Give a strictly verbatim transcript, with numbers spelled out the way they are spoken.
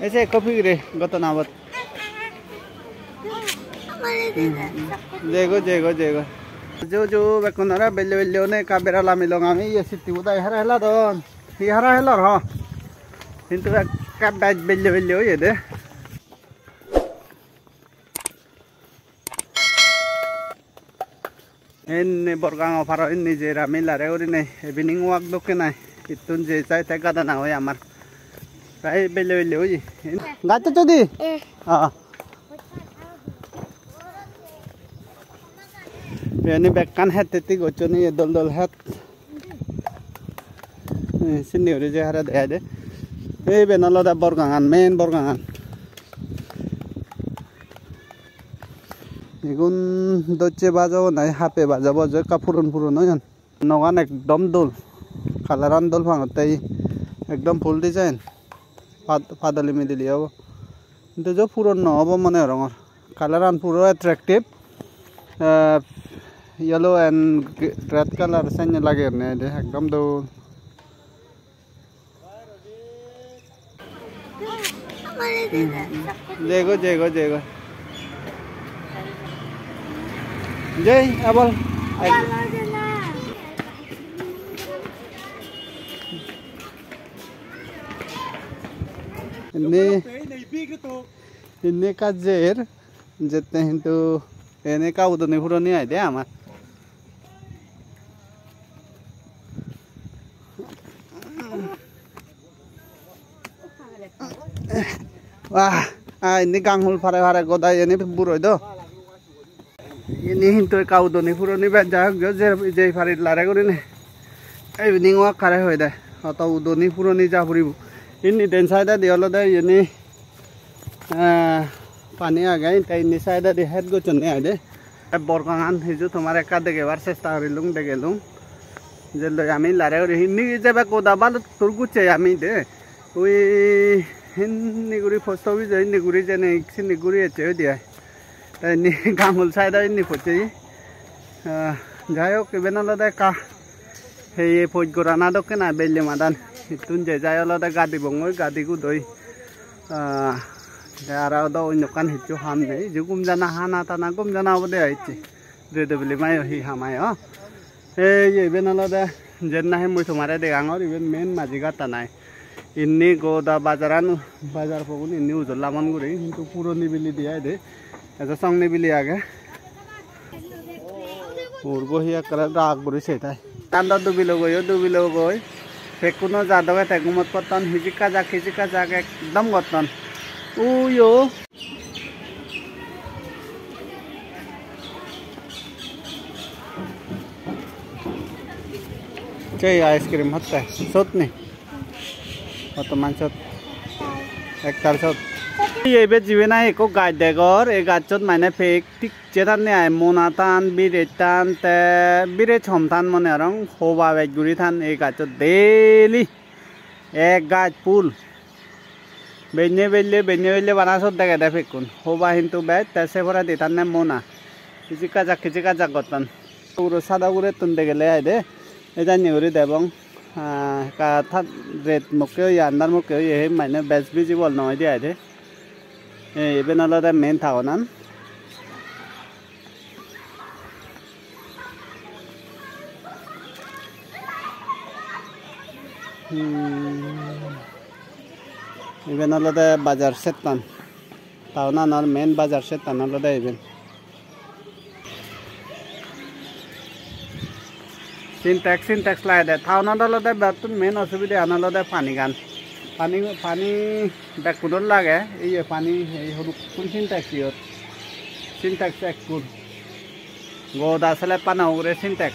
Ese ekko pigire ghotona bot. Jego, jego, jego. Jo, jo, bekkunore belle belle one ekka bera lamilong ami, iye sitti budai hara heladon. Hi hara helor ho? Hintu ekka bej belle belle oye de. Inni Borgango paro inni jer ami lare gurinei evening walk dokke nai. Ittun je jai te gadana oi amar. Prai belle belle oye. Gai to jodi? Eh. Ah. Iyeni bekkan het tetti gocchon, iye dol dol het. Eh, sindi guri je hara de ai de. Ei iben olode Borgangan, main Borgangan. Igun docche baj obo nahi happe baj obo, je ekka puron puron oyon. Nogan ekdom dol, coloran dol pangotte, ekdom full design, pad-, padoli midili obo. Hintu jo puron no obo mone gorongor. Coloran puro attractive. Eh, yellow and g-, red color senne lageyonne de, ekdom dol. Jego, jego, jego. Jai, abol. Inni, inni ekka jer, jette hintu ene ekka udoni puroni ai de amar. Wah, ah, indi ganghul pare pare goda iyeni buroi do. Iyeni hintu ekka udoni puroni bej, jai hok, je, je pari lare gurinei. Evening walk hare hoi de. Hoto udoni puroni ja puribo. Indi den side-odi olode iyeni, eh, pani agey, te indi side-odi het gocchonne ai de. Te Borgangan hiju tomare ekka degebar chesta gorilung, degelung. Jelloi ami lare guri indi jebak goda baluttur gucche ami de. Ui indi guri post office-o indi guri jene sindi guri ecche oi de ai. Te indi ganghul side-o indi pocche. Ah, jai hok, iben olode ekka heye poj gorana dokken ai belle madan. Ittun je jai olode gadi bongoi, gadi gudoi. Ah, te aro do onno ekkan hissu ham nei. Iju gum jana hana tana gum jana obode ai icche. Redobili mayo hi ham ai o. Ei iben olode jen nahi mui tomare degangor, iben main maji gattan ai. Inni goda bajaran, bajar pogun inni ujol lamon guri, hintu puro nibili de ai de. Ejo song nibili age. Urbo hi ekkere dag guri se tai. Tando dubilo goi, o dubilo goi. Bekkuno jadok ete gumot potton, hijikka jak, hijikka jak, ekdom gotton. Uyo. Sei ice cream hotte. Sot ni? Hottoman sot? Ektal sot. Ei ibe jibe nahi ekko gaj degor, ei gajchot mane pek thik je thanne ai, mona than, birej than, te birej hom than mone gorong, hoba bej guri than ei gajchot daily. Ek gaj phul. Benne belle, benne belle bana sot degede pekkun. Hoba hintu bej, te se poredi thanne mona. Hijikka jak, hijikka jak gotton. Ugure sado ugurettun degele ai de. Ejanni guri debong. Ah, ekka tha-, ret mokke oye, andar mokke oye, he mane bej visible no oide ai de. Ei, iben olode main town-an. Hmm. Iben olode bajar settan. Town-anor main bajar settan olode iben. Sintex, Sintex lagede. Town-ot olode begottun main osubidegan olode panigan. Pani, pani bekkunot lage. Iye pani, ei hudukkun Sintex iyot. Sintex ekkun. Goda slab-ano ugure Sintex.